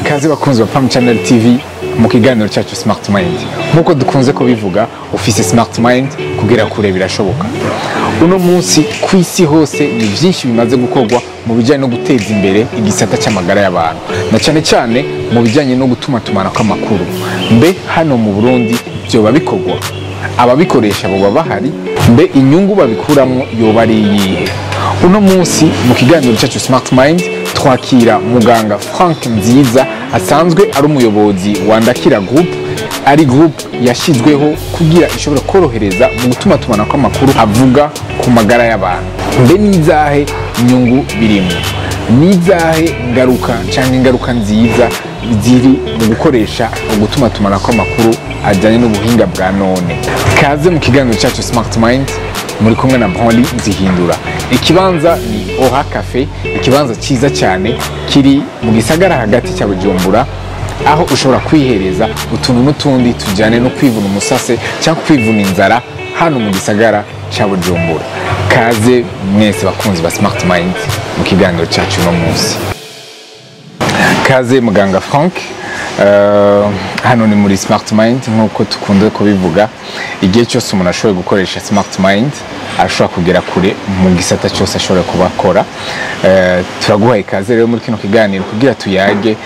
Kaze bakunzi ba Pam Channel TV mu kiganiro cyacu Smart Mind. Nk'uko dukunze kubivuga, ufise Smart Mind kugera kure birashoboka. Uno munsi ku isi hose ni byinshi bimaze gukorwa mu bijyanye no guteza imbere igisata cy'amagara y'abantu, na cyane cyane mu bijyanye no gutumatumana kw'amakuru. Mbe hano mu Burundi byoba bikorwa? Ababikoresha boba bahari? Mbe inyungu babikuramo yoba ari iyihe? Uno munsi mu kiganiro cyacu Smart Mind twakira muganga Frank Nziza, asanzwe ari umuyobozi wa Ndakira Group, ari group yashyizweho kugira ishobora korohereza mu gutumatumana kw'amakuru avuga ku magara y'abantu. Mbe n'izahe inyungu birimo? N'izahe ngaruka cyangwa ingaruka nziza ziri mu gukoresha ugutumatumana kw'amakuru ajyanye n'ubuhinga bwa none? Kaze mu kiganiro cyacu Smart Mind, muri kumwe na Branly Nzihindura. Ikibanza ni Oha Cafe, ikibanza cyiza cyane kiri mu gisagara hagati cya Bujumbura, aho ushobora kwihereza utuntu n'utundi tujyane no kwivuna umusase cyangwa kwivuna inzara hano mu gisagara cya Bujumbura. Kaze mwese bakunzi ba Smart Mind mu kiganiro cyacu uno munsi. Kaze muganga Frank. Hano ni muri Smart Mind. Nk'uko dukunze kubivuga, igihe cyose umuntu ashoboye gukoresha Smart Mind ashobora kugera kure mu gisata cyose ashobora kuba akora. Turaguhaye ikaze rero muri kino kiganiro kugira tuyage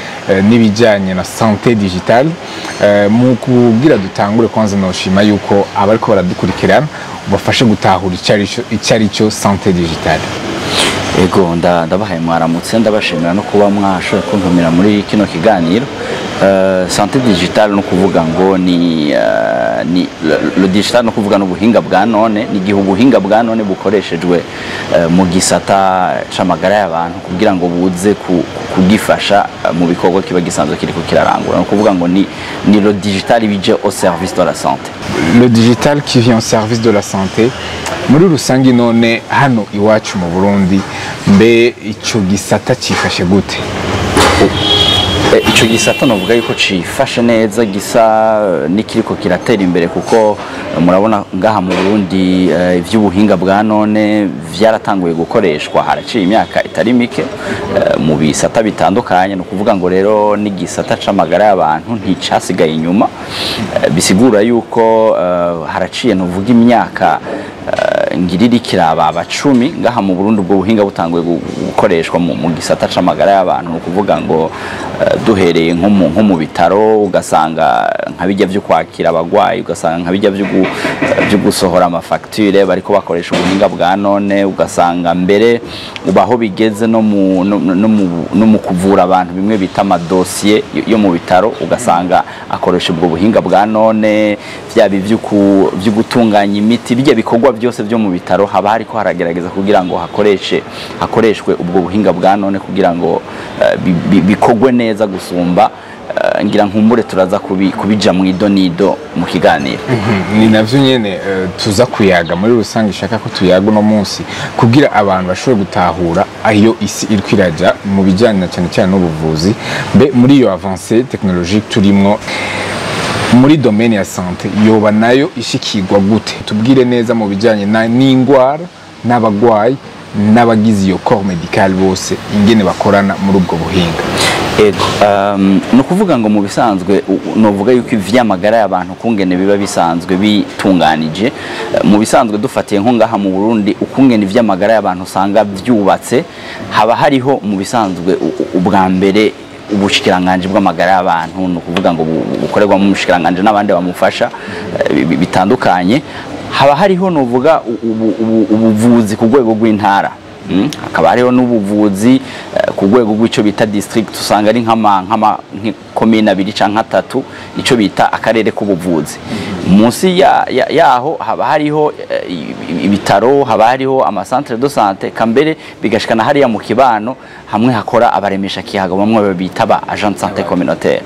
n'ibijyanye na santé digitale. Mu kugira dutangure, kwanza noshima yuko abariko baradukurikirana ubafashe gutahura icyo ari cyo santé digitale. Ego, ndabahaye mwaramutse, ndabashimira no kuba mwashoboye kuntumira muri kino kiganiro. Santé digitale no kuvuga ngo ni le digital, no kuvuga n'ubuhinga bwa none, ni igihe ubuhinga bwa none bukoreshejwe mu gisata c'amagara y'abantu kugira ngo buze kugifasha mu bikorwa kiba gisanzwe kiriko kirarangura. No kuvuga ngo ni le digital bije au service de la santé. Le digital qui vient au service de la santé muri rusange. None hano iwacu mu Burundi, mbe ico gisata cifashe gute? Ico gisata novuga yuko cifashe neza, gisa n'ikiriko kiratera imbere, kuko murabona ngaha mu Burundi ivy'ubuhinga bwa none vyaratanguye gukoreshwa haraciye imyaka itari mike mu bisata bitandukanye. No kuvuga ngo rero n'igisata c'amagara y'abantu nticasigaye inyuma. Bisigura yuko haraciye novuga imyaka ngirira ikiraba abacumi ngaha mu Burundi ubwo buhinga butanguye gukoreshwa mu gisata c'amagara y'abantu. Ni ukuvuga ngo duhereye nko mu bitaro, ugasanga nka bijya vyo kwakira abagwayi, ugasanga nka bijya vyo gusohora amafacture bariko bakoresha ubuhinga bwa none, ugasanga mbere ubaho bigeze no mu kuvura abantu, bimwe bita amadosiye yo mu bitaro, ugasanga akoresha ubwo buhinga bwa none, vyaba ivyo gutunganya imiti, bijya bikorwa byose byo mu bitaro haba hariko haragerageza kugira ngo hakoreshwe ubwo buhinga bwa none kugira ngo bikorwe neza gusumba. Ngira nkumbure turaza kubija mu idonido mu kiganiro. Ni navyo nyene tuza kuyaga muri rusange. Ishaka ko tuyaga uno munsi kugira abantu bashobore gutahura ayo isi iriko iraja mu bijyanye na cyane cyane n'ubuvuzi. Mbe muri iyo avancée technologique turimwo muri domaine ya santé, yoba nayo ishikirwa gute? Tubwire neza mu bijyanye n'ingwara n'abagwayi n'abagize iyo corps médical bose, ingene bakorana muri ubwo buhinga. Ego, ni ukuvuga ngo mu bisanzwe novuga yuko ivy'amagara y'abantu kungene biba bisanzwe bitunganije, mu bisanzwe dufatiye nko ngaha mu Burundi ukungene ivy'amagara y'abantu usanga vyubatse, haba hariho mu bisanzwe ubwa mbere ubushikiranganje bw'amagara y'abantu, ni ukuvuga ngo bukorerwamo umushikiranganji n'abandi bamufasha bitandukanye. Haba hariho novuga ubuvuzi ku rwego rw'intara. Hakaba hariho n'ubuvuzi ku rwego rw'icyo bita district, usanga ari nk'komine abiri canke atatu, ico bita akarere k'ubuvuzi. Munsi yaho haba hariho ibitaro, haba hariho amacentre de santé, kambere bigashikana hariya mu kibano hamwe hakora abaremesha kiyago, bamwe bita ba agent de santé communautaire.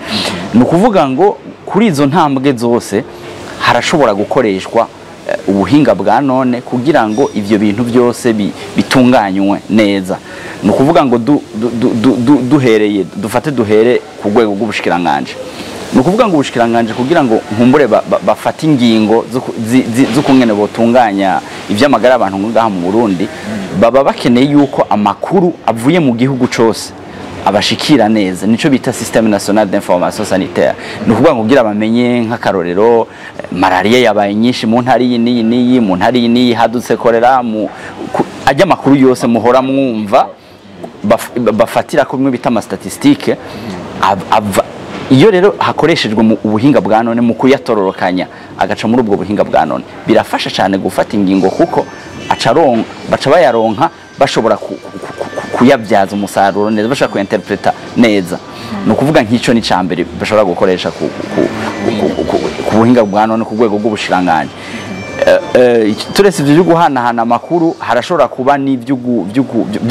Ni ukuvuga ngo kuri izo ntambwe zose harashobora gukoreshwa ubuhinga bwa none kugira ngo ivyo bintu byose bitunganywe neza. Ni ukuvuga ngo duhereye, dufate duhere ku rwego rw'ubushikiranganje, ni ukuvuga ngo ubushikiranganje kugira ngo nkumbure bafate ingingo z'ukungene botunganya ivy'amagara y'abantu ngaha mu Burundi, baba bakeneye yuko amakuru avuye mu gihugu cose. Abashikira neza, nico bita Système National d'Information Sanitaire. Ni ukuvuga ngo kugira bamenye, nk'akarorero, malaria yabaye nyinshi mu ntara iyi n'iyi n'iyi, mu ntara iyi n'iyi hadutse korera, mu ajya amakuru yose muhora mwumva bafatira ko bimwe bita ama statistiques iyo rero hakoreshejwe mu ubuhinga bwa none mu kuyatororokanya, agaca muri ubwo buhinga bwa none, birafasha cyane gufata ingingo, kuko baca bayaronka, bashobora kuyabyaza umusaruro neza, bashobora kuinterpreta neza. Ni ukuvuga nk'icyo ni icya mbere bashobora gukoresha ku buhinga bwa none ku rwego rw'ubushikiranganji. Turetse ibyo byo guhanahana amakuru, harashobora kuba n'ibyo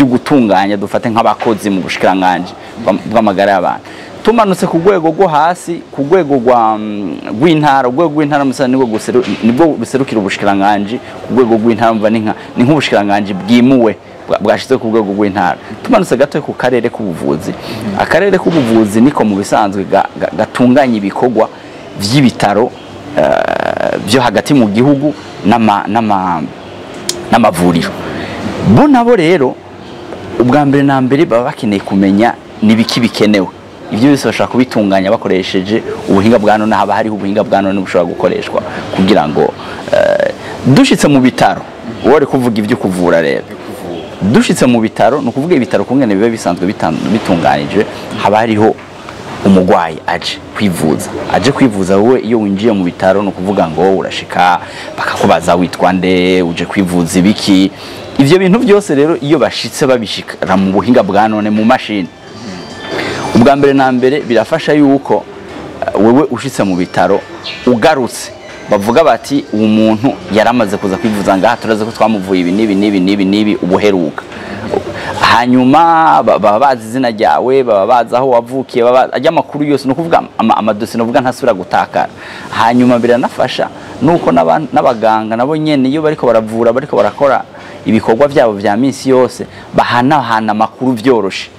gutunganya, dufate nk'abakozi mu bushikiranganji bw'amagara y'abantu. Tumanutse ku rwego rwo hasi, ku rwego rw'intara, urwego rw'intara musa nibwo ruserukira ubushikiranganji ku rwego rw'intara. Mva ni nk'ubushikiranganji bwimuwe, bwashyize ku rwego rw'intara. Tumanutse gato ku karere k'ubuvuzi, akarere k'ubuvuzi niko mu bisanzwe gatunganya ibikorwa by'ibitaro byo hagati mu gihugu n'amavuriro. Bo nabo rero, ubwa mbere na mbere baba bakeneye kumenya n'ibiki bikenewe. Ibyo byose bashobora kubitunganya bakoresheje ubuhinga bwa none. Haba hariho ubuhinga bwa none bushobora gukoreshwa kugira ngo dushitse mu bitaro, uwo ari kuvuga ibyo kuvura rero, dushitse mu bitaro, ni ukuvuga ibitaro kungene biba bisanzwe bitunganije, haba hariho umugwayi aje kwivuza. Aje kwivuza, wowe iyo winjiye mu bitaro, ni ukuvuga ngo urashika bakakubaza: "Witwa nde? Uje kwivuza ibiki?" Ivyo bintu byose rero, iyo bashitse babishikira mu buhinga bwa none mu mashini, ubwa mbere na mbere birafasha yuko wewe ushitse mu bitaro, ugarutse, bavuga bati: "Uwo muntu yaramaze kuza kwivuza ngaha, turazi ko twamuvuye ibi n'ibi n'ibi n'ibi n'ibi ubuheruka." Hanyuma baba bazi izina ryawe, baba bazi aho wavukiye, baba ajya amakuru yose. Ni ukuvuga amadosiye, ni ukuvuga ntasubira gutakara. Hanyuma biranafasha nuko n'abaganga nabo nyene, iyo bariko baravura, bariko barakora ibikorwa byabo vya minsi yose, bahanahana amakuru vyoroshe,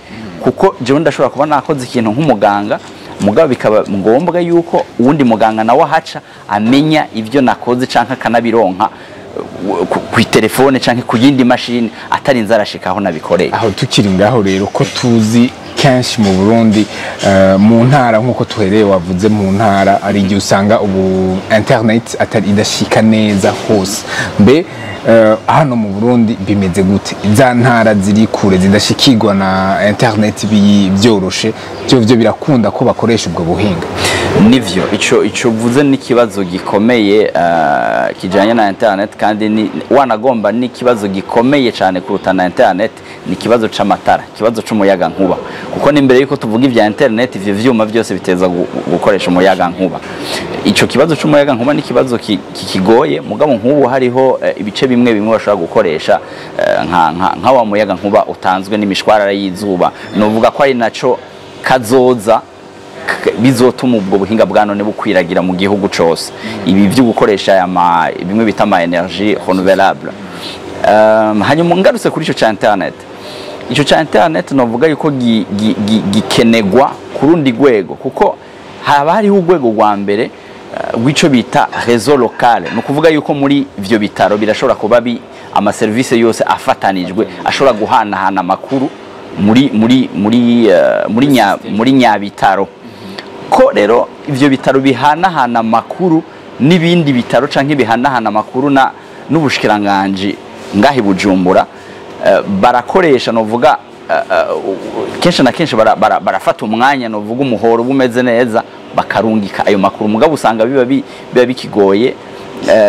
kuko jewe ndashobora kuba nakoze ikintu nk'umuganga, mugabo bikaba ngombwa yuko uwundi muganga nawe ahaca amenya ibyo nakoze, canke akanabironka ku telefone canke ku yindi mashini, atarinze arashika aho nabikoreye. Aho tukiri ngaho rero, ko tuzi kenshi mu Burundi, mu ntara, nk'uko tuhereye wavuze, mu ntara ari igihe usanga ubu internet atari idashika neza hose. Mbe hano mu Burundi bimeze gute? Za ntara ziri kure zidashikirwa na internet byoroshe, byo birakunda ko bakoresha ubwo buhinga? Nivyo, ico uvuze ni ikibazo gikomeye kijanye na internet, kandi ni wanagomba ni ikibazo gikomeye cyane kuruta na internet, ni ikibazo c'amatara, ikibazo c'umuyaga nkuba, kuko n'imbere yuko tuvuga ivya internet, ivyo vyuma byose biteza gukoresha umuyaga nkuba. Ico kibazo c'umuyaga nkuba ni ikibazo kikigoye, mugabo nk'ubu hariho ibice bimwe bimwe bashobora gukoresha nka wa muyaga nkuba utanzwe n'imishwarara y'izuba. Novuga ko ari naco kazoza bizotuma ubwo buhinga bwa none bukwiragira mu gihugu cose, ibi byo gukoresha aya bimwe bita ama énergie renouvelable. Hanyuma ngarutse kuri ico ca internet, ico ca internet novuga yuko gikenegwa ku rundi rwego, kuko haba hariho urwego rwa mbere rw'ico bita réseau local. Ni ukuvuga yuko muri ivyo bitaro birashobora kuba amaserivisi yose afatanijwe, ashobora guhanahana amakuru muri nyabitaro. Ko rero ivyo bitaro bihanahana amakuru n'ibindi bitaro, canke bihanahana amakuru na n'ubushikiranganji ngahi Bujumbura, barakoresha, novuga kenshi na kenshi barafata umwanya, novuga umuhoro uba umeze neza, bakarungika ayo makuru. Mugabo usanga biba bikigoye,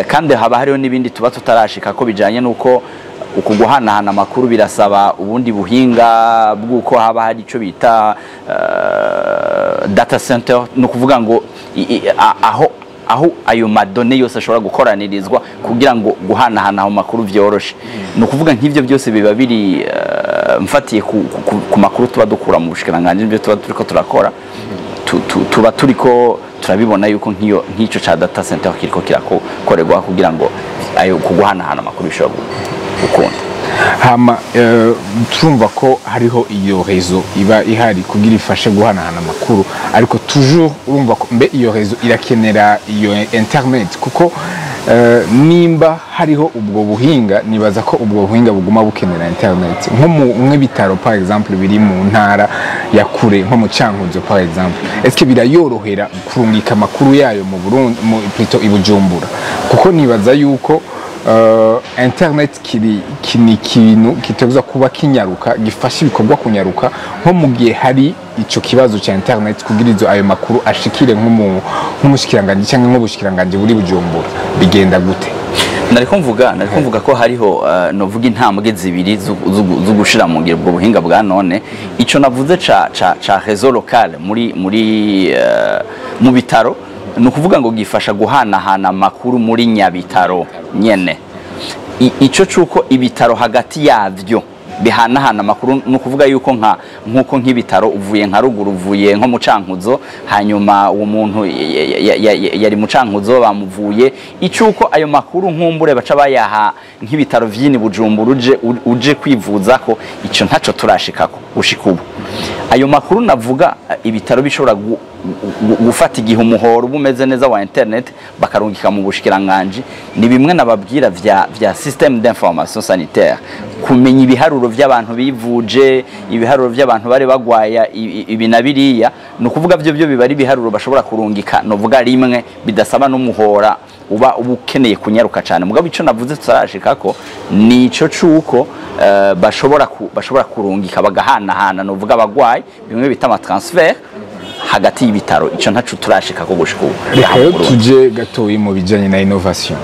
kandi haba hariho n'ibindi tuba tutarashika ko bijanye nuko uku guhanahana amakuru birasaba ubundi buhinga bw'uko haba hari ico bita data center. Ni ukuvuga ngo aho ayo ma données yose ashobora gukoranirizwa kugira ngo guhanahana ayo makuru vyoroshe. Ni ukuvuga nk'ivyo byose biba biri mfatiye ku makuru tuba dukura mu bushikiranganji, n'ibyo tuba turiko turakora, tuba turiko turabibona yuko nk'ico ca data center kiriko kirakorerwa kugira ngo ayo kuguhanahana amakuru bishobora gukunda. Hama turumva ko hariho iyo réseau iba ihari kugira ifashe guhanahana amakuru, ariko toujours urumva ko mbe iyo réseau irakenera iyo internet, kuko Nimba hariho ubwo buhinga, nibaza ko ubwo buhinga buguma bukenera internet, nko mu nk'ibitaro par exemple biri mu ntara ya kure, nko mu Cankuzo par exemple. Est-ce que birayorohera kurungika amakuru yayo mu Burundi, mu plutôt i Bujumbura? Kuko nibaza yuko internet kiri ni ikintu kiteguza kuba kinyaruka, gifasha ibikorwa kunyaruka, nko mu gihe hari ico kibazo ca internet kugira izo ayo makuru ashikire nk'umushikiranganji cyangwa nk'ubushikiranganji buri Bujumbura, bigenda gute? Nariko mvuga ko hariho novuga intambwe zibiri zo gushira mu ngiro ubwo buhinga bwa none. Ico navuze ca réseau local muri mu bitaro, ni ukuvuga ngo gifasha guhanahana amakuru muri nyabitaro nyene. Ico cuko ibitaro hagati yavyo bihanahana amakuru, ni ukuvuga yuko nkuko nk'ibitaro uvuye nka ruguru, uvuye nko mu Cankuzo, hanyuma uwo muntu yari mu Cankuzo bamuvuye, icuko ayo makuru nkumbure baca bayaha nk'ibitaro vyini Bujumbura uje kwivuza, ko ico ntaco turashikako gushika ubu. Ayo makuru navuga, ibitaro bishobora gufata igihe umuhoro uba umeze neza wa internet bakarungika mu bushikiranganji, ni bimwe nababwira vya système d'information sanitaire, kumenya ibiharuro by'abantu bivuje, ibiharuro by'abantu bari bagwaya ibi na biriya. Ni ukuvuga byo biba ari ibiharuro bashobora kurungika novuga rimwe, bidasaba n'umuhora uba ukeneye kunyaruka cyane. Mugabo ico navuze tutarashikako ni ico cuko bashobora kurungika bagahanahana novuga abagwayi, bimwe bita ama transfert hagati y'ibitaro. Ico ntaco turashikako gushika ubu. Reka rero tuje gatoyi mu bijyanye na innovation,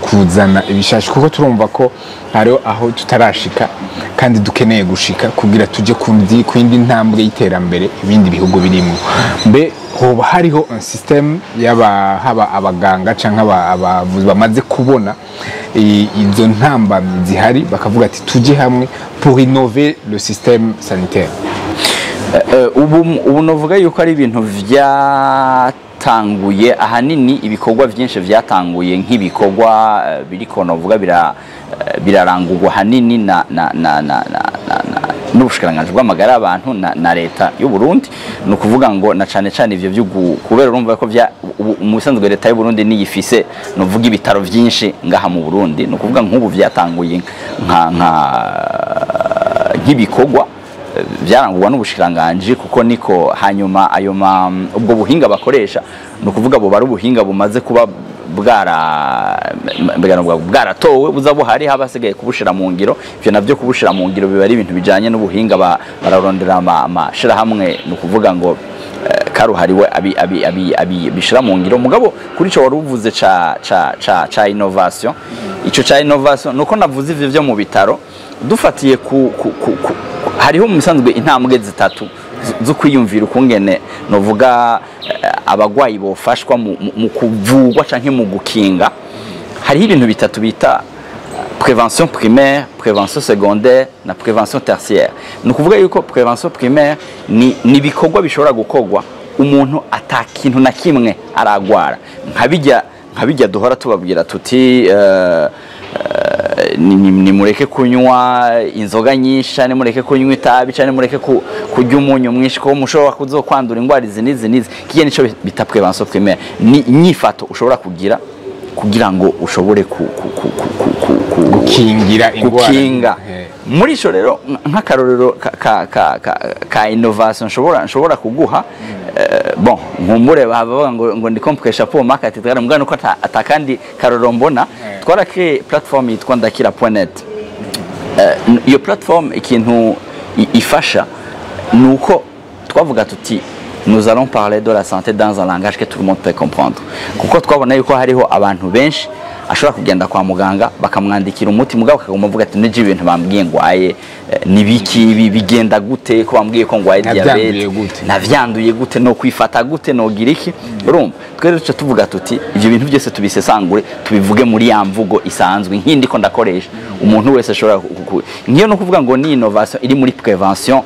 kuzana ibishasha, kuko turumva ko hariho aho tutarashika kandi dukeneye gushika kugira tuje ku yindi ntambwe y'iterambere ibindi bihugu birimo. Mbe hoba hariho un système yaba haba abaganga canke abavuzi bamaze kubona izo ntambamyi zihari, bakavuga ati tujye hamwe pour innover le système sanitaire? Ubu novuga yuko ari ibintu vyatanguye, ahanini ibikorwa byinshi vyatanguye nk'ibikorwa biriko novuga birarangurwa ahanini na n'ubushikiranganji bw'amagara y'abantu na leta y'u Burundi. Ni ukuvuga ngo na cane cane ivyo vyo kubera urumva ko vya mu bisanzwe leta y'u Burundi niyifise novuga ibitaro vyinshi ngaha mu Burundi. Ni ukuvuga nk'ubu vyatanguye nk'ibikorwa byarangurwa n'ubushikiranganji, kuko niko hanyuma ayo ubwo buhinga bakoresha, ni ukuvuga buba ari ubuhinga bumaze kuba bwaratowe, buza buhari, haba hasigaye kubushira mu ngiro. Ivyo navyo kubushira mu ngiro biba ari ibintu bijanye n'ubuhinga, bararondera amashirahamwe, ni ukuvuga ngo karuhariwe abi abi abi abi bishira mu ngiro. Mugabo kuri ico wari uvuze ca innovation, ico ca innovation nuko navuze ivyo vyo mu bitaro dufatiye ku hariho mu bisanzwe intambwe zitatu zo kwiyumvira ukungene novuga abagwayi bofashwa mu kuvugwa canke mu gukinga. Hariho ibintu bitatu bita prévention primaire, prévention secondaire na prévention tertiaire. Ni ukuvuga yuko prévention primaire ni ibikorwa bishobora gukorwa umuntu ata kintu na kimwe aragwara, nka bijya duhora tubabwira tuti nimureke kunywa inzoga nyinshi canke mureke kunywa itabi canke mureke kurya umunyu mwinshi, ko mushobora kuzokwandura indwara izi n'izi n'izi. Kigiye nico bita prévention primaire, ni inyifato ushobora kugira kugira ngo ushobore ku Gukingira ingwara. Gukinga. Muri ico rero, nk'akarorero ka innovation nshobora kuguha, bon, nkumbure bavuga ngo ndi compressha pour market twara, mbwa nuko atakandi karorero mbona. Twarakeye platform yitwa ndakira.net. Iyo platform ikintu ifasha nuko twavuga tuti nous allons parler de la santé dans un langage que tout le monde peut comprendre, kuko twabona yuko hariho abantu benshi ashobora kugenda kwa muganga bakamwandikira umuti, mugabo akaguma avuga ati nije ibintu bambwiye ngwaye nibiki, ibi bigenda gute, ko bambwiye ko ngwaye Navyanduye diabète gute? Navyanduye gute, no kwifata gute, nogira iki? Urumva twere duca tuvuga tuti ivyo bintu byose tubisesangure, tubivuge muri ya mvugo isanzwe nk'indi ko ndakoresha, umuntu wese ashobora nk'iyo. No kuvuga ngo ni innovation iri muri prévention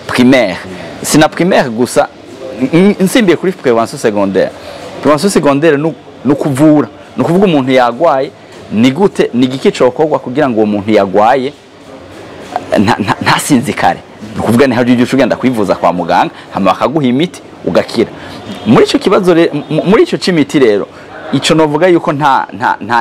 primaire, sina primaire gusa, nsimbiye kuri prévention secondaire. Prévention secondaire ni ukuvura, ni ukuvuga umuntu yagwaye, ni gute, ni igiki cokorwa kugira ngo uwo muntu yagwaye ntasinzikare. Ni ukuvuga ni hari igihe ugenda kwivuza kwa muganga hama bakaguha imiti ugakira. Muri ico kibazo muri ico c'imiti rero Ico novuga yuko nta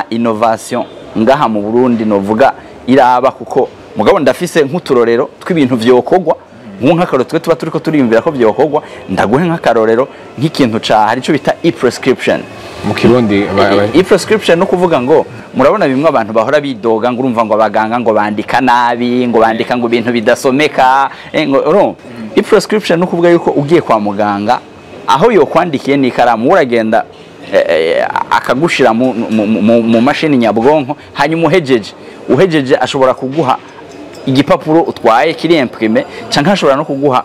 innovation ngaha mu Burundi novuga iraba, kuko mugabo ndafise nk'uturorero tw'ibintu vyokogwa. Nk'akarorero twe tuba turiko turiyumvira ko vyokogwa, ndaguhe nk'akarorero nk'ikintu ca hari ico bita e-prescription. Mu Kirundi? E-prescription no kuvuga ngo murabona bimwe abantu bahora bidoga ngo urumva ngo abaganga ngo bandika nabi, ngo bandika ngo ibintu bidasomeka, ngo urumva. E-prescription no kuvuga yuko ugiye kwa muganga, aho yokwandikiye n'ikaramu, uragenda akagushira mu mashini nyabwonko, hanyuma uhejeje ashobora kuguha igipapuro utwaye kiri imprimé, canke ashobora no kuguha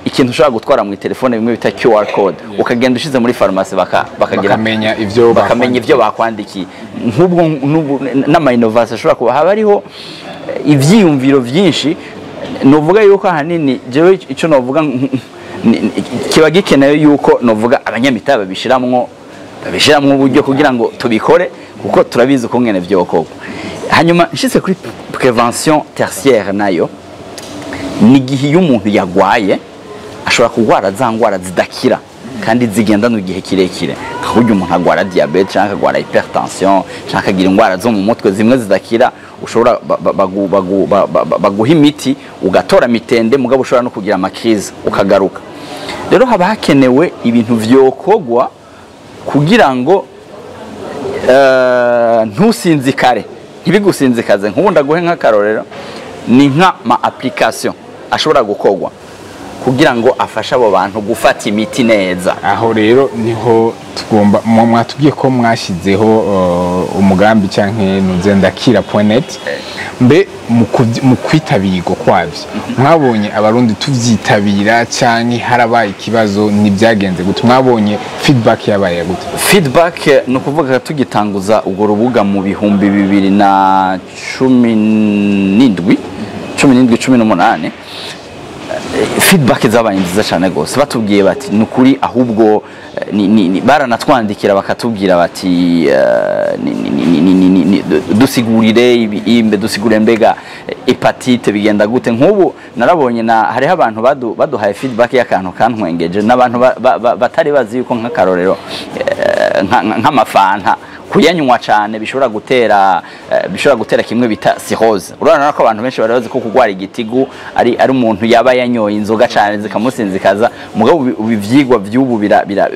ikintu ushobora gutwara mu telefone, bimwe bita QR code, ukagenda ushize muri farumasi bakagira bakamenya ivyo bakamenya ivyo bakwandikiye. Nk'ubwo n'ama innovation ashobora kuba haba hariho ivyiyumviro vyinshi. Novuga yuko ahanini jewe ico novuga kiba gikenewe yuko novuga abanyamitahe babishiramwo uburyo kugira ngo tubikore, kuko turabizi uko ngene vyokorwa. Hanyuma nshitse kuri prévention tertiaire, nayo ni igihe iyo umuntu yagwaye, ashobora kurwara za ngwara zidakira kandi zigendana igihe kirekire, nka burya umuntu agwara diabète cyangwa akagwara hypertension cyangwa akagira indwara zo mu mutwe zimwe zidakira, ushobora baguha imiti ugatora mitende, mugabo ushobora no kugira ama crises ukagaruka. Rero haba hakenewe ibintu vyokogwa kugira ngo ntusinzikare, ntibigusinzikaze. Nk'ubu ndaguhe nk'akarorero, ni nka ma application ashobora gukorwa kugira ngo afashe abo bantu gufata imiti neza. Aho rero niho tugomba mwatubwiye ko mwashyizeho umugambi canke nuze ndakira.net. Mbe mu kwitabirwa kwavyo, mwabonye Abarundi tuvyitabira canke harabaye ikibazo? Ntibyagenze gute? Mwabonye feedback yabaye gute? Feedback ni ukuvuga tugitanguza urwo rubuga mu 2017, 17, 18, feedback zabaye nziza cyane gose. Batubwiye bati ni ukuri, ahubwo baranatwandikira bakatubwira bati dusigurire imbe, dusigurire mbega hépatite bigenda gute. Nk'ubu narabonye na hariho abantu baduhaye feedback y'akantu kantwengeje, n'abantu batari bazi yuko nk'akarorero nk'amafanta kuyanywa cyane bishobora gutera kimwe bita cirrhose. Urabona ko abantu benshi bari bazi ko kurwara igitigu ari umuntu yaba yanyoye inzoga cyane zikamusinzikaza, mugabo ubu ivyigwa vy'ubu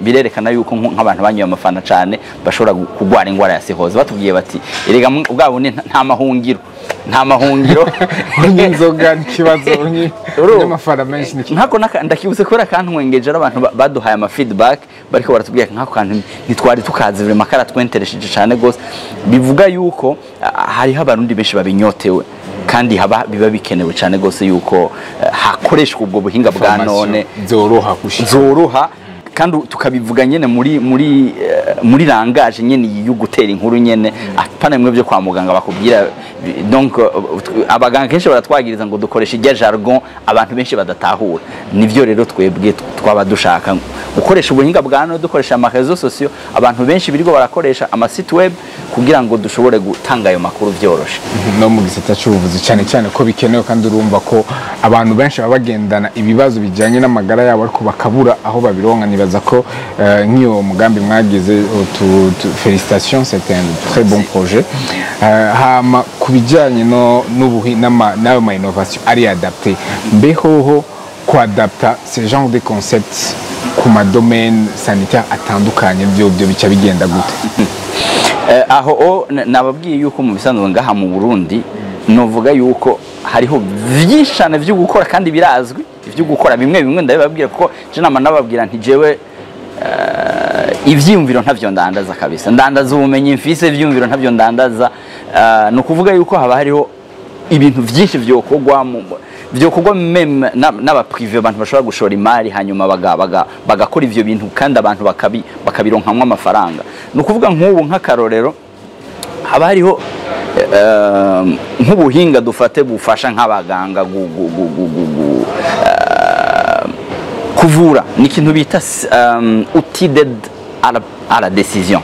birerekana yuko nk'abantu banyoye amafanta cyane bashobora kurwara ingwara ya cirrhose. Batubwiye bati erega bwa bundi nta mahungiro. Unywa inzoga n'ikibazo, unywa amafaranga menshi n'ikibazo. Nkako ndakibutse kubera kantwengeje, ari abantu baduhaye ama feedback bariko baratubwira nk'ako kantu ntitwari tukazi, vraiment karatwenteresheje cyane gose. Bivuga yuko hariho Abarundi benshi babinyotewe, kandi haba biba bikenewe cyane gose yuko hakoreshwa ubwo buhinga bwa none zoroha gushika zoroha, kandi tukabivuga nyene muri langage nyene yo gutera inkuru nyene, apana bimwe byo kwa muganga bakubwira. Donc abaganga kenshi baratwagiriza ngo dukoresha irya jargon abantu benshi badatahura. Nivyo rero twebwe twaba dushaka gukoresha ubuhinga bwa none, dukoresha ama réseaux sociaux, abantu benshi biriko barakoresha ama site web, kugira ngo dushobore gutanga ayo makuru vyoroshe. No mu gisata c'ubuvuzi cyane cyane ko bikenewe, kandi urumva ko abantu benshi baba bagendana ibibazo bijyanye n'amagara yabo ariko bakabura aho babironka. Nibaza ko nk'iyo mugambi mwagize, félicitations, c'est un très bon projet. Hama ku bijyanye no n'ubuhi n'ayo ma innovation ari adapté, mbe hoho kuadapta ce genre de concepts ku ma domaine sanitaire atandukanye byo bica bigenda gute? Aho nababwiye yuko mu bisanzwe ngaha mu Burundi novuga yuko hariho vyinshi cyane vyo gukora kandi birazwi ivyo gukora. Bimwe bimwe ndabibabwira, kuko je nama nababwira nti jewe ivyiyumviro ntavyo ndandaza kabisa, ndandaza ubumenyi mfise, ivyiyumviro ntavyo ndandaza. Ni ukuvuga yuko haba hariho ibintu vyinshi vyokorwa vyokorwa même n'aba privé, abantu bashobora gushora imari hanyuma bagakora ivyo bintu kandi abantu bakabironkamwo amafaranga. Ni ukuvuga nk'ubu nk'akarorero haba hariho nk'ubuhinga dufate bufasha nk'abaganga kuvura, ni ikintu bita outil d'aide à la décision.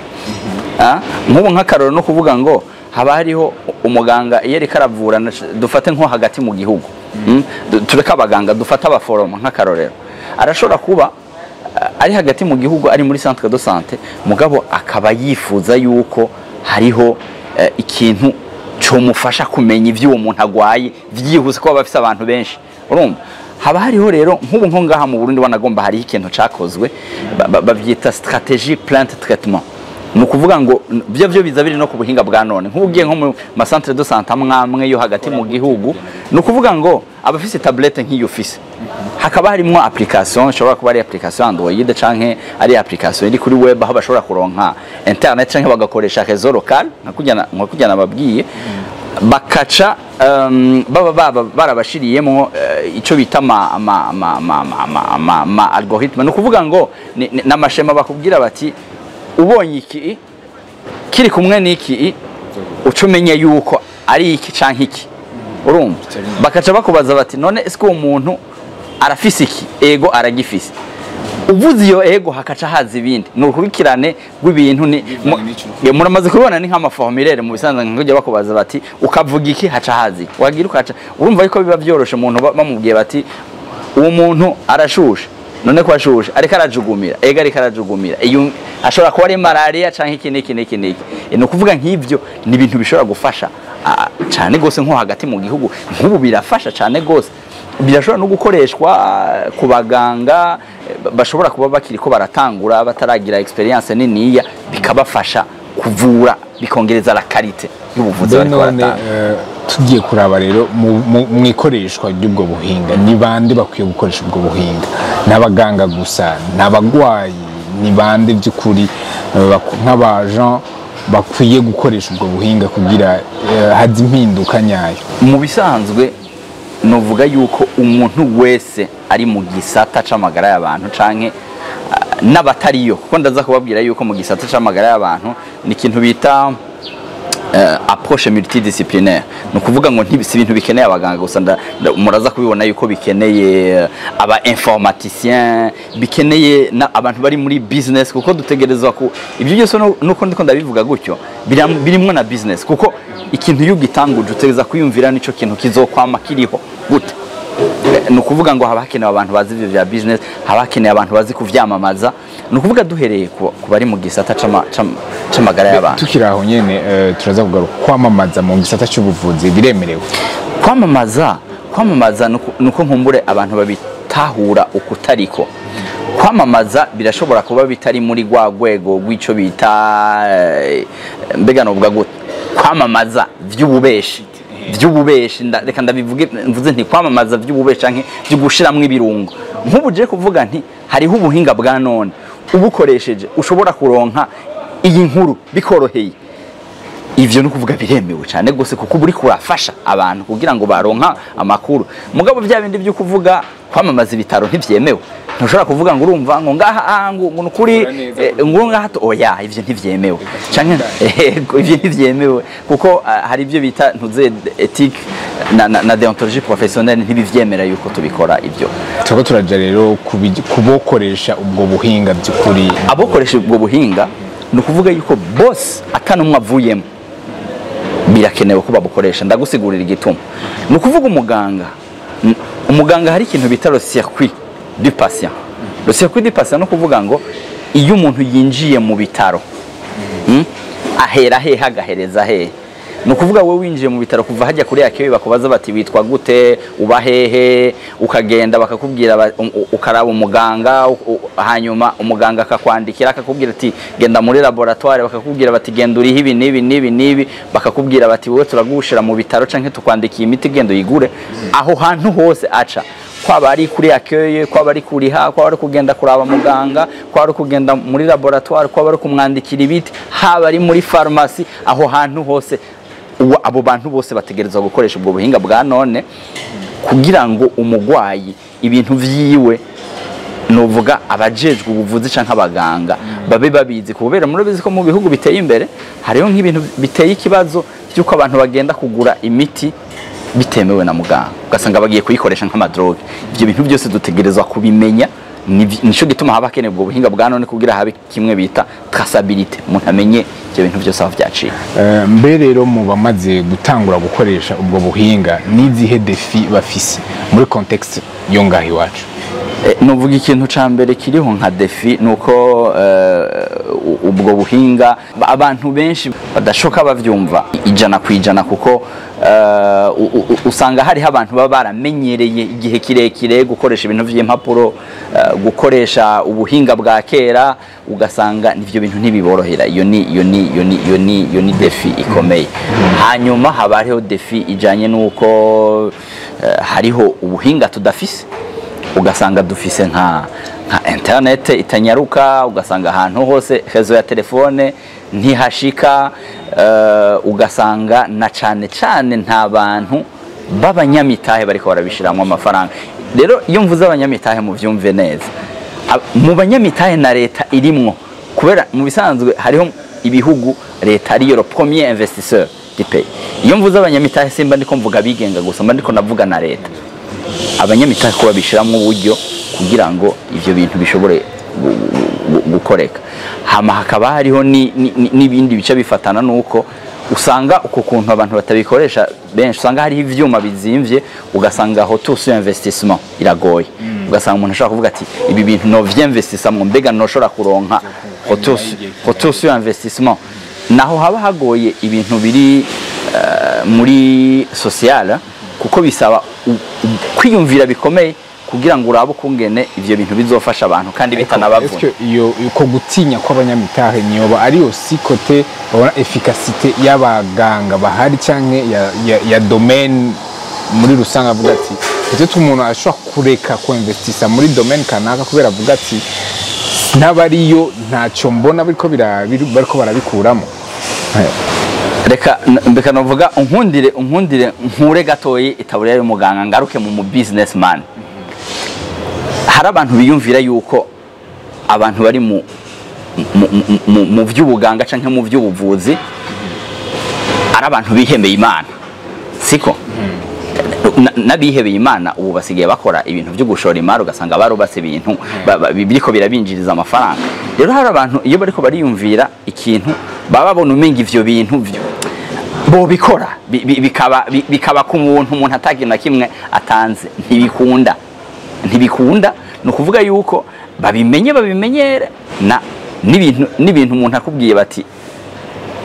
Ah, nk'ubu nk'akarorero no kuvuga ngo haba hariho umuganga iyo ariko aravura, dufate nko hagati mu gihugu, tureke abaganga, dufate abaforoma nk'akarorero, arashobora kuba ari hagati mu gihugu, ari muri centre de santé, mugabo akaba yifuza yuko hariho ikintu comufasha kumenya ivyo uwo muntu agwaye vyihuse, ko bafise abantu benshi. Urumva haba hariho rero nk'ubu nko ngaha mu Burundi wanagomba hariho ikintu cakozwe, bavyita stratégie plainte traitement. Ni ukuvuga ngo byo biza biri no ku buhinga bwa none. Nk'ubu ugiye nko mu ma centre de santé amwe yo hagati mu gihugu, ni ukuvuga ngo abafise tablette nk'iyo ufise, hakaba harimwo application, ishobora kuba ari application Android canke ari application iri kuri web, aho bashobora kuronka internet canke bagakoresha réseau local nka kurya nababwiye, bakaca baba barabashiriyemwo ico bita ama algorithme. Ni ukuvuga ngo n'ama schéma bakubwira bati ubonye iki kiri kumwe n'iki, uca umenye yuko ari iki canke iki. Urumva bakaca bakubaza bati none ese uwo muntu arafise iki? Ego, aragifise. Uvuze iyo ego, hakaca haza ibindi. Ni urukurikirane rw'ibintu, ni muramaze kubibona, ni nk'ama formulaire mu bisanzwe, nk'ujya bakubaza bati ukavuga iki, haca haza iki, wagira ukaca urumva yuko biba byoroshe. Umuntu bamubwiye bati uwo muntu arashushe, none ko ashushe ariko arajugumira? Ego, ariko arajugumira. Iyo ashobora kuba ari malaria canke iki n'iki n'iki n'iki. Ni ukuvuga nk'ivyo ni ibintu bishobora gufasha cane gose nko hagati mu gihugu. Nk'ubu birafasha cane gose, birashobora no gukoreshwa ku baganga bashobora kuba bakiri ko baratangura, bataragira expérience niniya, bikabafasha kuvura, bikongereza la qualité y'ubuvuzi Mbe bariko none baratanga. Tugiye kuraba rero mu ikoreshwa ry'ubwo buhinga, ni bande bakwiye gukoresha ubwo buhinga? Ni abaganga gusa? Ni abagwayi? Ni bande by'ukuri nk'abajan bakwiye gukoresha ubwo buhinga kugira haze impinduka nyayo? Mu bisanzwe novuga yuko umuntu wese ari mu gisata c'amagara y'abantu canke n'abatariyo, kuko ndaza kubabwira yuko mu gisata c'amagara y'abantu ni ikintu bita approche multidisciplinaire. Ni ukuvuga ngo si ibintu bikeneye abaganga gusa. Muraza kubibona yuko bikeneye aba informaticiens, bikeneye abantu bari muri business, kuko dutegerezwa ku ibyo byose. Nuko ndiko ndabivuga gutyo, birimwo na business, kuko ikintu iyo ugitanguje utegereza kwiyumvira nico kintu kizokwama kiriho gute. Ni ukuvuga ngo haba hakenewe abantu bazi ivyo vya business, haba hakenewe abantu bazi kuvyamamaza. Ni ukuvuga duhereye ku bari mu gisata c'amagara y'abantu. Tukiri aho nyene, turaza kugaruka kwamamaza mu gisata cy'ubuvuzi biremerewe? Kwamamaza nuko nkumbure abantu babitahura ukutariko. Kwamamaza birashobora kuba bitari muri rwa rwego rw'ico bita mbega novuga gute, kwamamaza vy'ububeshi. Reka ndabivuge, mvuze nti kwamamaza vy'ububeshi canke vyo gushiramwo ibirungo. Nk'ubu je kuvuga nti hariho ubuhinga bwa none, ubukoresheje ushobora kuronka iyi nkuru bikoroheye, ivyo no kuvuga biremewe cyane gose, kuko uba uriko urafasha abantu kugira ngo baronka amakuru. Mugabo bya bindi byo kuvuga kwamamaza ibitaro ntivyemewe. Ntushobora kuvuga ngo urumva ngo ngaha ngo nukuri Ukora neza. Ngo ngaha oya, ivyo ntivyemewe canke ivyo ntivyemewe, kuko hari ibyo bita ntuze éthique na déontologie professionnelle, ntibivyemera yuko tubikora ivyo. Turiko turaja rero kubokoresha ubwo buhinga by'ukuri. Abokoresha ubwo buhinga, ni ukuvuga yuko bose atanumwe avuyemo, birakenewe ko babukoresha. Ndagusigurira igituma. Ni ukuvuga umuganga, umuganga hari ikintu bita le circuit du patient. Le circuit du patient, ni ukuvuga ngo iyo umuntu yinjiye mu bitaro, ahera hehe agahereza hehe? Ni ukuvuga wowe winjiye mu bitaro, kuva hajya kuri accueil bakubaza bati witwa gute, uba hehe, ukagenda bakakubwira ukaraba umuganga, hanyuma umuganga akakwandikira, akakubwira ati genda muri laboratoire, bakakubwira bati genda uriho ibi n'ibi n'ibi n'ibi, bakakubwira bati wowe turagushira mu bitaro canke tukwandikiye imiti, genda uyigure. Aho hantu hose aca, kwaba ari kuri accueil, kwaba ari kuriha, kwaba ari kugenda kuraba muganga, kwaba ari kugenda muri laboratoire, kwaba ari kumwandikira ibiti, haba ari muri pharmacie, aho hantu hose abo bantu bose bategerezwa gukoresha ubwo buhinga bwa none kugira ngo umugwayi ibintu vyiwe, nuvuga abajejwe ubuvuzi canke abaganga, babe babizi. Kubera murabizi ko mu bihugu biteye imbere hariho nk'ibintu biteye ikibazo by'uko abantu bagenda kugura imiti bitemewe na muganga, ugasanga bagiye kuyikoresha nk'ama drogue. Ibyo bintu byose dutegerezwa kubimenya. Nico gituma haba hakenewe ubwo buhinga bwa none kugira habe kimwe bita traçabilité, umuntu amenye ibyo bintu byose aho vyaciye. Mbe rero mu bamaze gutangura gukoresha ubwo buhinga, n'izihe défis bafise muri contexte yo ngaho iwacu? Novuga ikintu ca mbere kiriho nka défi nuko ubwo buhinga abantu benshi badashoka bavyumva 100%, kuko usanga hariho abantu baba baramenyereye igihe kirekire gukoresha ibintu vy'impapuro, gukoresha ubuhinga bwa kera, ugasanga nivyo bintu ntibiborohera. Iyo ni défi ikomeye. Hanyuma haba hariho défi ijanye n'uko hariho ubuhinga tudafise, ugasanga dufise nka internet itanyaruka, ugasanga ahantu hose réseau ya telefone ntihashika, ugasanga na cane cane nta bantu b'abanyamitahe bariko barabishiramwo amafaranga. Rero iyo mvuze abanyamitahe, muvyumve neza. Mu banyamitahe na leta irimwo, kubera mu bisanzwe hariho ibihugu leta ariyo le premier investisseur du pays. Iyo mvuze abanyamitahe, simba ndiko mvuga abigenga gusa, mba ndiko navuga na leta. Abanyamitahe ko babishiramwo uburyo kugira ngo ivyo bintu bishobore gukoreka. Hama hakaba hariho n'ibindi bice bifatana nuko usanga uko kuntu abantu batabikoresha benshi, usanga hariho ivyuma bizimvye, ugasanga aho tout sur investissement iragoye, ugasanga umuntu ashobora kuvuga ati: "Ibi bintu no vyinvestissamwo, mbega noshobora kuronka retour sur investissement?" Naho haba hagoye ibintu biri muri social, kuko bisaba kwiyumvira bikomeye kugira ngo urabe ukungene ivyo bintu bizofasha abantu kandi bitanabavuna. Est-ce que iyo uko gutinya kw'abanyamitahe niyoba ari aussi côté babona efficacité y'abaganga bahari canke ya domaine muri rusange, avuga ati peut-être umuntu ashobora kureka kuinvestisa muri domaine kanaka kubera avuga ati n'abariyo ntacyo mbona bariko bariko barabikuramo? Reka mbeka novuga, unkundire nkure gatoyi itaburiya y'umuganga, ngaruke mu businessman. Hari abantu biyumvira yuko abantu bari mu vy'ubuganga canke mu vy'ubuvuzi ari abantu bihebeye Imana, siko? N'abihebeye Imana ubu basigaye bakora ibintu byo gushora imari, ugasanga barubatse ibintu biriko birabinjiriza amafaranga. Rero hari abantu iyo bariko bariyumvira ikintu baba babona umenga ivyo bintu vyo bobikora bikaba ku muntu, umuntu atakintu na kimwe atanze. Ntibikunda, ntibikunda. Ni ukuvuga yuko babimenye, babimenyere na n'ibintu umuntu akubwiye bati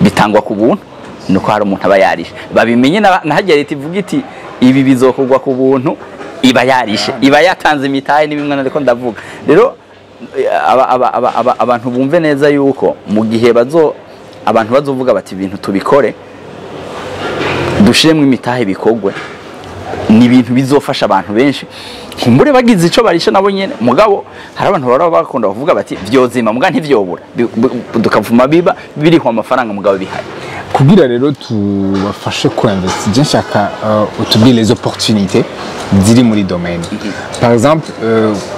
bitangwa ku buntu, nuko hari umuntu aba yarishe. Babimenye na hajya leta ivuga iti ibi bizokorwa ku buntu, iba yarishe, iba yatanze imitahe. Ni bimwe nariko ndavuga. Rero abantu bumve neza yuko mu gihe bazo abantu bazovuga bati ibintu tubikore, dushiremo imitahe, bikogwe, ni ibintu bizofasha abantu benshi. Kumbure bagize ico barisha nabo nyene, mugabo hari abantu baba bakunda kuvuga bati vyozima, muga ntivyobura. Dukavuma biba biriho amafaranga, mugabo bihari. Kugira rero tubafashe kuinvestir, je nshaka utubwire les opportunités ziri muri domaine. Par exemple,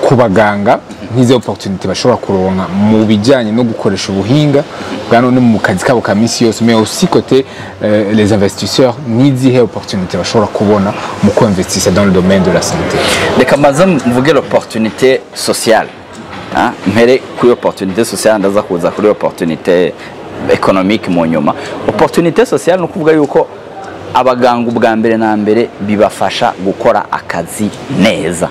ku baganga, nk'izo opportunité bashobora kuronka mu bijyanye no gukoresha ubuhinga bwa none mu kazi kabo ka misi yose, mais aussi côté les investisseurs, n'izihe opportunité bashobora kubona mu kuinvestissa dans le domaine de la santé? Reka maze mvuge l'opportunité sociale. Ah, mpere kuri opportunité sociale, ndaza kuza kuri opportunité économique mu nyuma. Opportunité sociale ni ukuvuga yuko abaganga ubwa mbere na mbere bibafasha gukora akazi neza,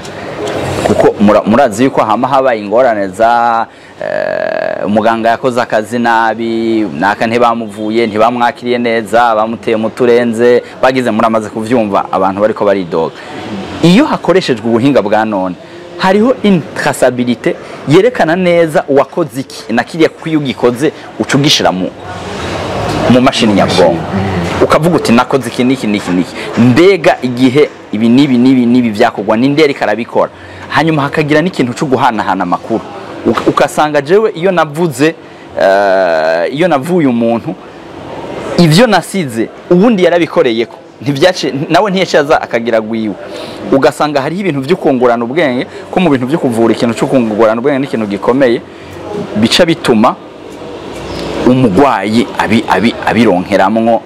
kuko murazi yuko hama habaye ingorane za umuganga yakoze akazi nabi, naka ntibamuvuye, ntibamwakiriye neza, bamuteye mu turenze, bagize, muramaze kuvyumva abantu bariko baridoga. Iyo hakoreshejwe ubuhinga bwa none, hariho traçabilité yerekana neza uwakoze iki na kiriya, kuko iyo ugikoze uca ugishira mu mashini nyabwonko, ukavuga uti nakoze iki n'iki n'iki n'iki, mbega igihe ibi n'ibi n'ibi n'ibi byakorwa ninde yariko arabikora? Hanyuma hakagira n'ikintu cyo guhanahana amakuru. Ugasanga jewe iyo navuze, iyo navuye umuntu, ivyo nasize ubundi yarabikoreyeko, ntibyace nawe ntiyaciye aza akagira gwiwe. Ugasanga hariho ibintu byo kungurana ubwenge, ko mu bintu byo kuvura ikintu cyo kungurana ubwenge ni ikintu gikomeye, bica bituma umugwayi abironkeramwo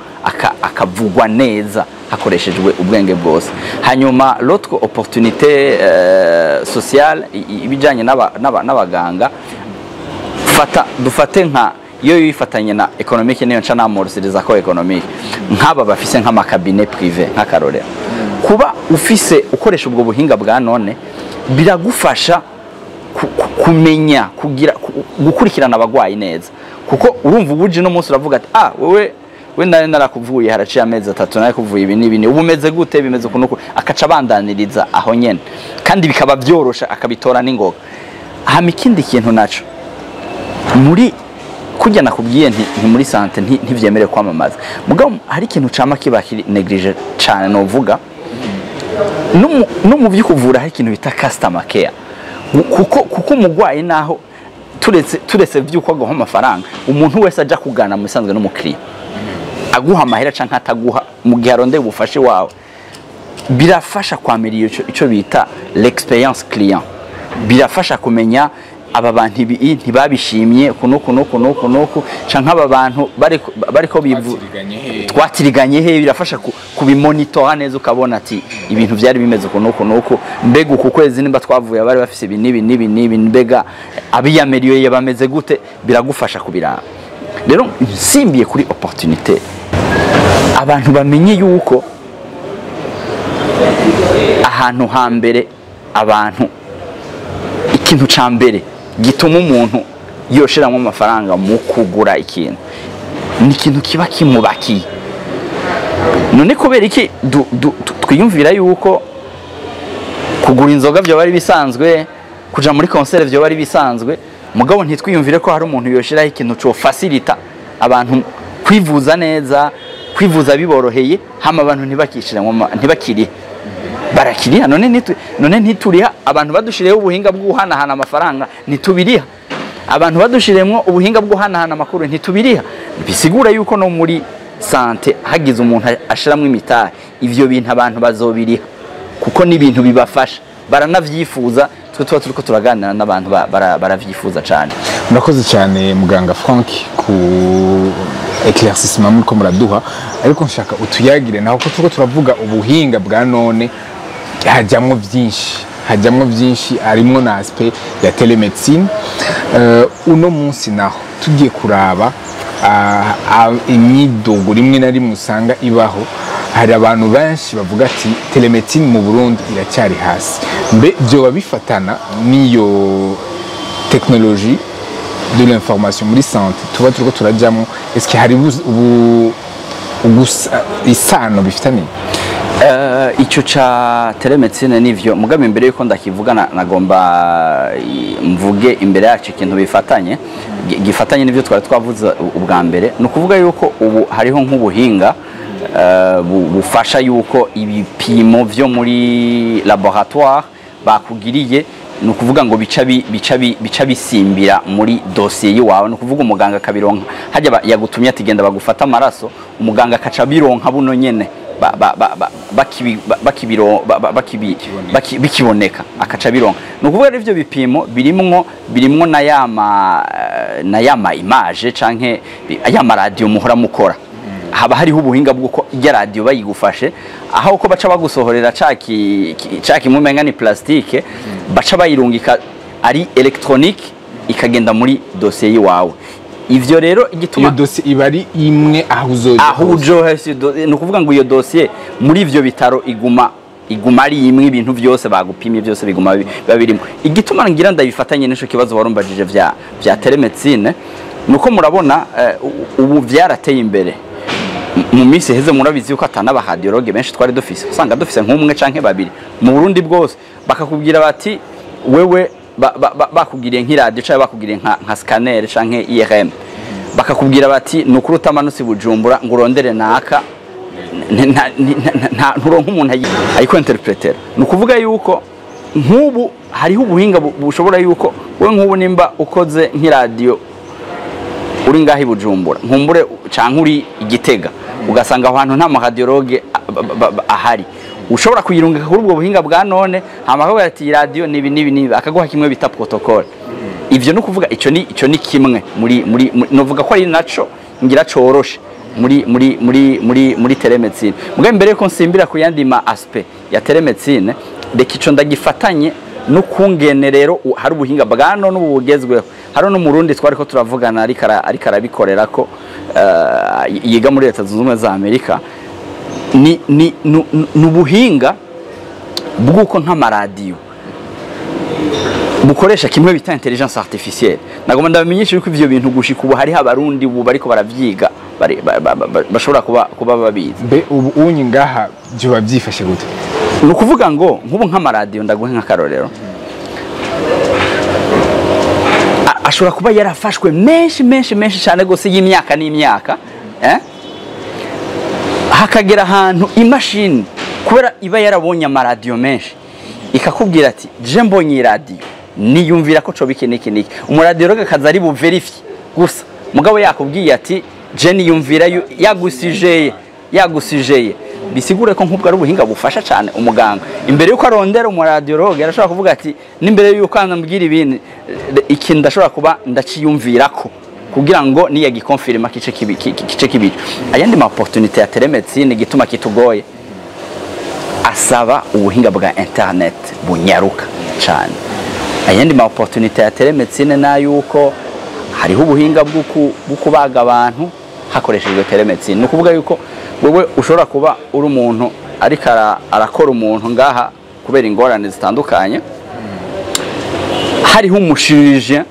akavugwa neza hakoreshejwe ubwenge bwose. Hanyuma l'autre opportunité sociale ibijanye n'abaganga, fata dufate nka iyo yifatanye na économique, niyo nca namorosiriza ko économique, nk'aba bafise nk'ama cabinet privé, nk'akarorero, kuba ufise ukoresha ubwo buhinga bwa none biragufasha. kumenya kugira gukurikirana abagwayi neza, kuko urumva ubuje no munsi uravuga ati ah wewe we nari narakuvuye haraciye amezi 3 nari kuvuye ibi n'ibi, ubu umeze gute, bimeze uku, akaca abandaniriza aho nyene, kandi bikaba byorosha akabitora n'ingoga. Hama ikindi kintu naco muri kujya nakubwiye nti muri santé ntivyemerewe kwamamaza, mugabo hari ikintu cama kiba kiri négligé cane novuga no mu vy'ukuvura, hari ikintu bita customer care, kuko umugwayi naho turetse vy'uko aguha amafaranga, umuntu wese aja kugana mu bisanzwe n'umukiriya aguha amahera canke ataguha, mu gihe arondeye ubufashe wawe, birafasha kwamira ico bita l'expérience client, birafasha kumenya aba bantu ibi ntibabishimye kuno kuno kuno kuno canke aba bantu bariko bivu twatiriganye he, birafasha kubimonitora neza, ukabona ati ibintu byari bimeze kuno kuno, mbega uku kwezi nimba twavuye abari bafise ibi nibi nibi nibi, mbega abiyameriye bameze gute, biragufasha kubiraba. Rero nsimbiye kuri opportunité, abantu bamenye yuko ahantu hambere abantu ikintu ca mbere gituma umuntu yoshiramwo amafaranga mu kugura ikintu ni ikintu kiba kimubakiye. None kubera iki twiyumvira yuko kugura inzoga byo bari bisanzwe, kuja muri concert byo bari bisanzwe, mugabo ntitwiyumvire ko hari umuntu yoshiraho ikintu co facilita abantu kwivuza neza, kwivuza biboroheye, hama abantu ntibakishiramwo, ntibakirihe, barakiriha. None ntituriha abantu badushireho ubuhinga bw'uhanahana amafaranga, ntitubiriha abantu badushiremwo ubuhinga bw'uhanahana amakuru, ntitubiriha. Bisigura yuko no muri santé hagize umuntu ashiramwo imitahe, ivyo bintu abantu bazobiriha kuko ni ibintu bibafasha, baranavyifuza. Twe tuba turiko turaganira n'abantu baravyifuza cyane. Murakoze cyane muganga Frank ku éclaircissement muriko muraduha, ariko nshaka utuyagire naho ko turiko turavuga ubuhinga bwa none, hajamwo byinshi, harimwo na aspect ya télémédecine. Uno munsi naho tugiye kuraba imyidogo rimwe na rimwe usanga ibaho, hari abantu benshi bavuga ati télémédecine mu Burundi iracyari hasi. Mbe byoba bifatana n'iyo technologie de l'information muri santé tuba turiko turajamwo? Est-ce que hari ubu isano bifitaniye? Ico ca télémédecine nivyo, mugabo imbere yuko ndakivuga nagomba mvuge imbere yacu ikintu bifatanye gifatanye n'ivyo twari twavuze ubwa mbere. Ni ukuvuga yuko ubu hariho nk'ubuhinga bufasha yuko ibipimo vyo muri laboratoire bakugiriye, ni ukuvuga ngo bica bisimbira muri dosiye yiwawe. Ni ukuvuga umuganga akabironka hajya yagutumye ati genda bagufata amaraso, umuganga akaca bironka buno nyene bikiboneka akaca bironka. Ni ukuvuga ivyo bipimo birimwo na yama image canke yama radio muhora mukora, haba hariho ubuhinga bw'uko ijya radio bayigufashe aho uko baca bagusohorera caki mumenga ni plastique, baca bayirungika ari electronique ikagenda muri dossier yiwawe. Ivyo rero igituma iyo dossier iba ari imwe aho uzoja, aho ujohese, ni ukuvuga ngo iyo dossier muri ivyo bitaro iguma ari imwe, ibintu byose bagupimye byose biguma biba birimo. Igituma ngira ndabifatanye n'ico kibazo warumbajije vya télémédecine, nuko murabona ubu vyarateye imbere. Mu minsi heze murabizi yuko atana radiologue benshi twari dufise, usanga dufise nk'umwe canke babiri mu Burundi bwose, bakakubwira bati wewe bakugiriye nk'iradio canke bakugiriye nka scanner canke IRM, bakakubwira bati nukuri utamanutse Bujumbura ngo urondere naka nturonka umuntu ayiko interpreter. Nukuvuga yuko nk'ubu hariho ubuhinga bushobora yuko we nk'ubu nimba ukoze nk'iradio uri ngahi Bujumbura nkumbure canke uri Igitega, ugasanga aho hantu nta radiologue ahari, ushobora kuyirungika kuri ubwo buhinga bwa none, hama akavuga ati radio nibi nibi nibi, akaguha kimwe bita protocole. Ivyo no kuvuga ico ni kimwe muri novuga ko ari naco ngira coroshe muri muri muri muri muri télémédecine. Muga mbere ko nsimbira ku yandi ma aspect ya télémédecine, reka ico ndagifatanye no kungene rero hari ubuhinga bwa none ubu bugezweho. Haro no murundi twari ko turavugana ariko arabikorera ko yiga muri Leta Zunze Ubumwe za Amerika, ni nubuhinga bw'uko nk'amaradiyo Bukoresha kimwe bita intelligence artificielle. Nagomba ndabamenyesha yuko ivyo bintu gushika ubu hariho Abarundi ubu bariko baravyiga, bashobora kuba babizi. Mbe ubu unyi ngaha byoba byifashe gute? Ni ukuvuga ngo nk'ubu nk'amaradiyo, ndaguhe nk'akarorero, ashobora kuba yarafashwe menshi menshi menshi cyane rwose y'imyaka n'imyaka, eh? Hakagera ahantu imashini, kubera iba yarabonye amaradiyo menshi, ikakubwira ati: "Je mbonye iyi radiyo, niyumvira ko coba iki n'iki n'iki." Umuradiyo rero akaza ari buvérifier gusa, mugabo yakubwiye ati: "Je niyumvira yagusijeye yagusijeye." Bisigure ko nk'ubwo ari ubuhinga bufasha cyane umuganga. Imbere yuko arondera umuradiologue, arashobora kuvuga ati: "N'imbere yuko anambwira ibintu, iki ndashobora kuba ndaciyumvirako kugira ngo niyagiconfirma kice kibi kice kibiri." Ayandi ma opportunité ya télémédecine, igituma kitugoye, asaba ubuhinga bwa internet bunyaruka cyane. Ayandi ma opportunité ya télémédecine nayuko hariho ubuhinga bwo kubaga abantu hakoreshejwe télémédecine. Ni ukuvuga yuko wewe ushobora kuba uri umuntu ariko arakora umuntu ngaha kubera ingorane zitandukanye, hariho umuchirurgien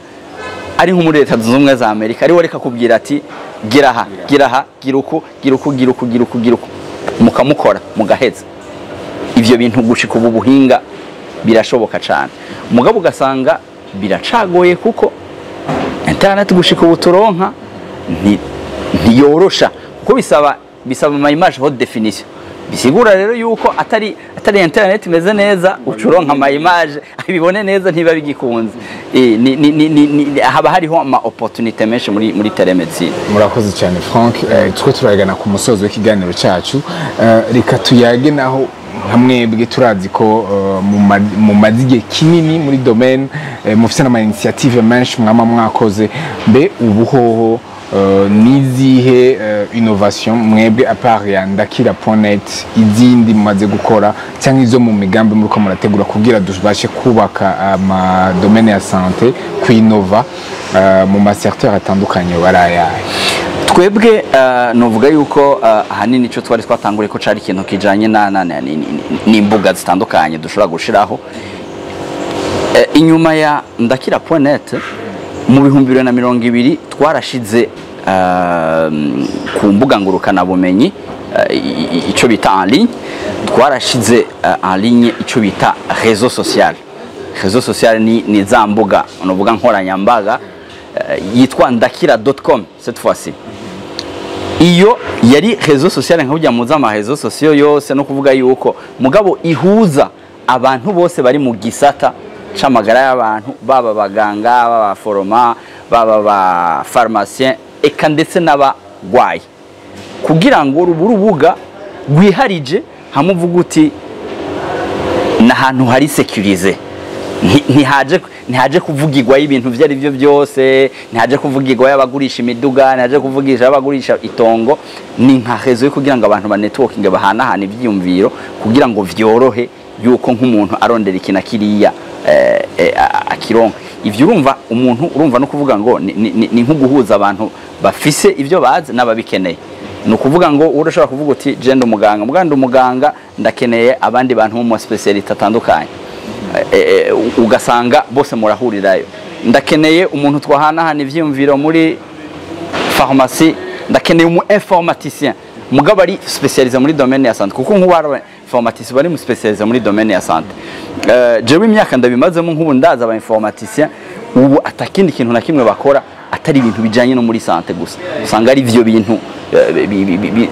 ari nko muri Leta Zunze Ubumwe za Amerika, ariwe ariko akubwira ati: "Gira aha, gira aha, gira uku, gira uku, gira uku, gira uku, gira uku," mukamukora mugaheza. Ivyo bintu gushika ubu buhinga birashoboka cyane, mugabo ugasanga biracagoye kuko internet gushika ubu turonka ntiyorosha, kuko bisaba ama image haute définition. Bisigura rero yuko atari internet imeze neza ucuronka ama image bibone neza, ntiba bigikunze. Haba hariho ama opportunité menshi muri télémédecine. Murakoze cyane, Frank. Two turagana ku musozo w'ikiganiro cyacu. Reka tuyage naho nka mwebwe turazi ko mumaze igihe kinini muri domaine, mufite n'ama initiative menshi mwama mwakoze. Mbe ubu hoho nizihe innovation mwebwe, à part ya ndakira.net, izindi mumaze gukora cyangwa izo mu migambi muriko murategura kugira tubashe kubaka ama domaine ya santé, kuinnova mu ma secteur atandukanye, barayahe? Twebwe novuga yuko ahanini ico twari twatanguriye ko cari ikintu kijanye n'imbuga zitandukanye dushobora gushiraho. Inyuma ya ndakira.net, mu 2020 twarashize ku mbuga ngurukanabumenyi, ico bita en ligne, twarashize en ligne ico bita réseau social. Réseau social ni za mbuga novuga nkoranyambaga, yitwa ndakira.com cette fois-ci. Iyo yari réseau social nka burya muzi ama réseaux sociaux yose, no kuvuga yuko mugabo ihuza abantu bose bari mu gisata c'amagara y'abantu, baba abaganga, baba abaforoma, baba aba pharmacien, eka ndetse n'abagwayi, kugira ngo rubu urubuga rwiharije hamwe uvuga uti ni ahantu hari sécurisé. Ntihaje kuvugirwayo ibintu ibyo ari byo byose, ntihaje kuvugirwayo abagurisha imiduga, ntihaje kuvugisha abagurisha itongo. Ni nka réseau yo kugira ngo abantu banetworkinge, bahanahane ibyiyumviro, kugira ngo vyorohe yuko nk'umuntu arondera iki na kiriya akironka. Ivyo urumva umuntu, urumva no kuvuga ngo ni nko guhuza abantu bafise ivyo bazi n'ababikeneye. Ni ukuvuga ngo urashobora kuvuga uti: "Je ndi umuganga, muganga, umuganga, ndakeneye abandi bantu mu spécialité atandukanye." Ugasanga bose murahurirayo. "Ndakeneye umuntu twahanahana ivyiyumviro muri pharmacie, ndakeneye umu informaticien mugabo ari spécialisé muri domaine ya santé," kuko nk'ubu hari informaticien bari mu spécialisé muri domaine ya santé. Jewe imyaka ndabimazemo, nk'ubu ndaza aba informaticien ubu atakindi kintu na kimwe bakora atari ibintu bijanye no muri santé gusa, usanga ari ivyo bintu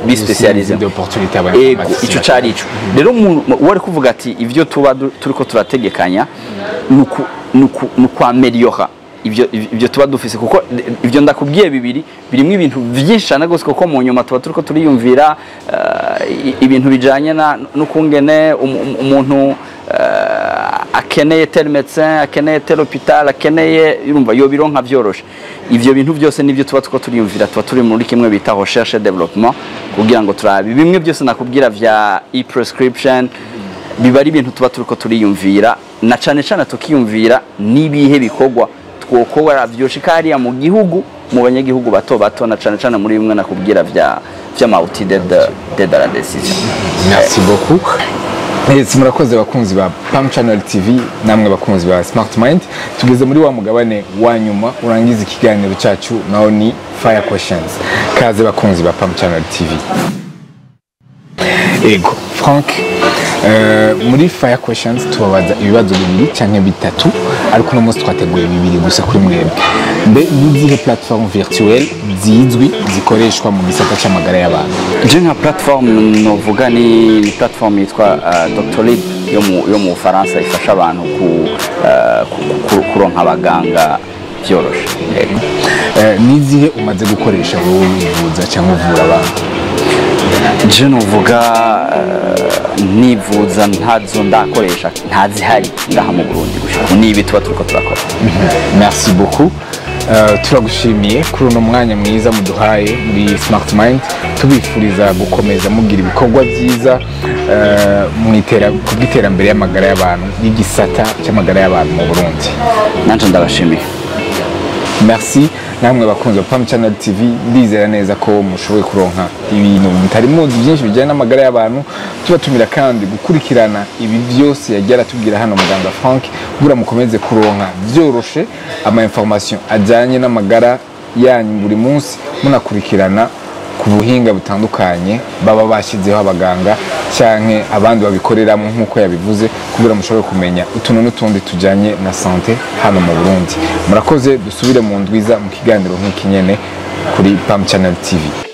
bispécialisé. Izindi opportunité aba Ego, informaticien. Ico cari ico. Rero uwo ari kuvuga ati ivyo tuba turiko turategekanya ni ukwaméliora ivyo tuba dufise, kuko ivyo ndakubwiye bibiri birimwo ibintu vyinshi cane gose, kuko mu nyuma tuba turiko turiyumvira ibintu bijanye n'ukungene umuntu akeneye tel médecin, akeneye tel hôpital, akeneye, urumva yobironka vyoroshe. Ivyo bintu byose nivyo tuba turiko turiyumvira, tuba turi muri kimwe bita recherche et développement, kugira ngo turabe bimwe byose nakubwira vya e-prescription. Biba ari ibintu tuba turiko turiyumvira, na cane cane tukiyumvira n'ibihe bikorwa twokora vyoshika hariya mu gihugu, mu banyagihugu bato bato, na cane cane muri bimwe nakubwira vya vy'ama outils d'aide à la décision. Merci beaucoup. Yes, murakoze bakunzi ba Pam Channel TV, namwe bakunzi ba Smart Mind. Tugeze muri wa mugabane wa nyuma urangiza ikiganiro cyacu, naho ni Fire Questions. Kaze bakunzi ba Pam Channel TV. Ego Frank, muri Fire Questions tubabaza ibibazo bibiri canke bitatu, ariko uno munsi twateguye bibiri gusa kuri mwebwe. Mbe nizihe platform virtuelle zizwi zikoreshwa mu gisata c'amagara y'abantu? Je nka platform novuga ni platform yitwa Doctolib yo mu Bufaransa, ifasha abantu kuronka abaganga byoroshe. Yego. Nizihe umaze gukoresha wowe wivuza cyangwa uvura abantu? Je novuga nivuza ntazo ndakoresha, ntazihari ngaha mu Burundi gushika ubu. Nibi tuba turiko turakora. Merci beaucoup. Turagushimiye kuri uno mwanya mwiza muduhaye muri Smart Mind, tubifuriza gukomeza mugira ibikorwa byiza ku bw'iterambere y'amagara y'abantu n'igisata cy'amagara y'abantu mu Burundi. Nanje ndabashimiye. Merci namwe bakunzi ba Pam Channel TV. Ndizera neza ko mushoboye kuronka ibintu mutari muzi byinshi bijyanye n'amagara y'abantu. Tubatumira kandi gukurikirana ibi byose yagiye aratubwira hano muganga Frank, kugira mukomeze kuronka byoroshe ama information ajyanye n'amagara yanyu buri munsi, munakurikirana ku buhinga butandukanye baba bashyizeho abaganga canke abandi babikoreramo nk'uko yabivuze, kugira mushobore kumenya utuntu n'utundi tujyanye na santé hano mu Burundi. Murakoze, dusubire mu ndwiza mu kiganiro nk'iki nyene kuri Pam Channel TV.